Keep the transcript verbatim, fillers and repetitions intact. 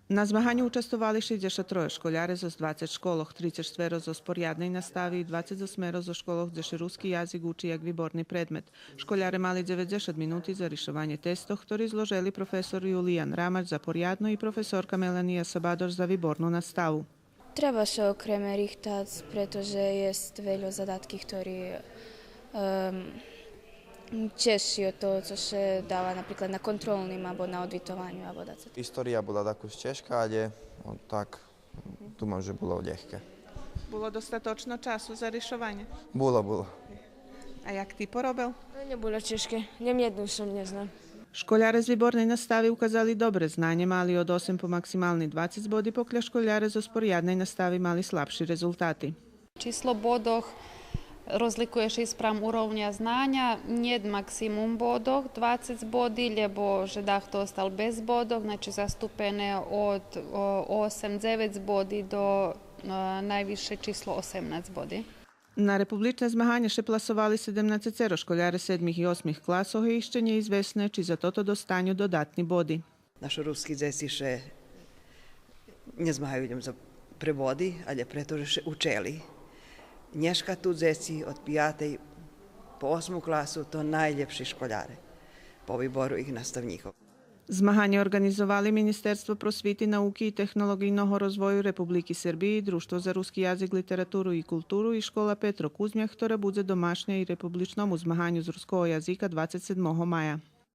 На змаганю участвовали шейдзешат троє школяре зоз двацец школох, трицец штверо зоз порядней настави и двацец осмеро зоз школох дзе ше руски язик учи як виборни предмет. Школяре мали дзеведзешат минути за ришованє тестох, хтори зложели професор Юлиян Рамач за порядну и професорка Мелания Сабадор за виборну наставу. Треба ше окреме рихтац, прето же єст вельо задатки хтори, ем, чежши од того цо ше дава, наприклад, на контролним або на одвитованю, або дацо. История була дакус чежка, але, о, так, думам же було лєгке. Було достаточно часу за ришованє? Було, було. А як ти поробел? Нє було чежке, нє, нєдну сом нє знал. Школяре з виборней настави указали добре знанє, мали од осем по максимални двацец боди, покля школяре зоз порядней настави мали слабши резултати. Число бодох розликує ше и спрам уровня знаня, нєт максимум бодох, двацец боди, лєбо же дахто остал без бодох, значи заступене од, о, осем, дзевец боди до, е, найвисше число осемнац боди. На републичне змаганє ше пласовали седемнацецеро школяре седмих и осмих класох и ище нє извесне чи за тото достаню додатни боди. Нашо руски дзеци ше нє змагаю лєм за, пре боди, але прето же ше учели. Нєшка ту дзеци од пиятей по осму класу то найлєпши школяре по вибору их наставнїкох. Змаганє орґанизовали Министерство просвити, науки и технолоґийного розвою Републики Сербиї, Дружтво за руски язик, литературу и културу и школа Петро Кузмяк, хтора будзе домашня и републичному змаганю з руского язика двацец седмого мая.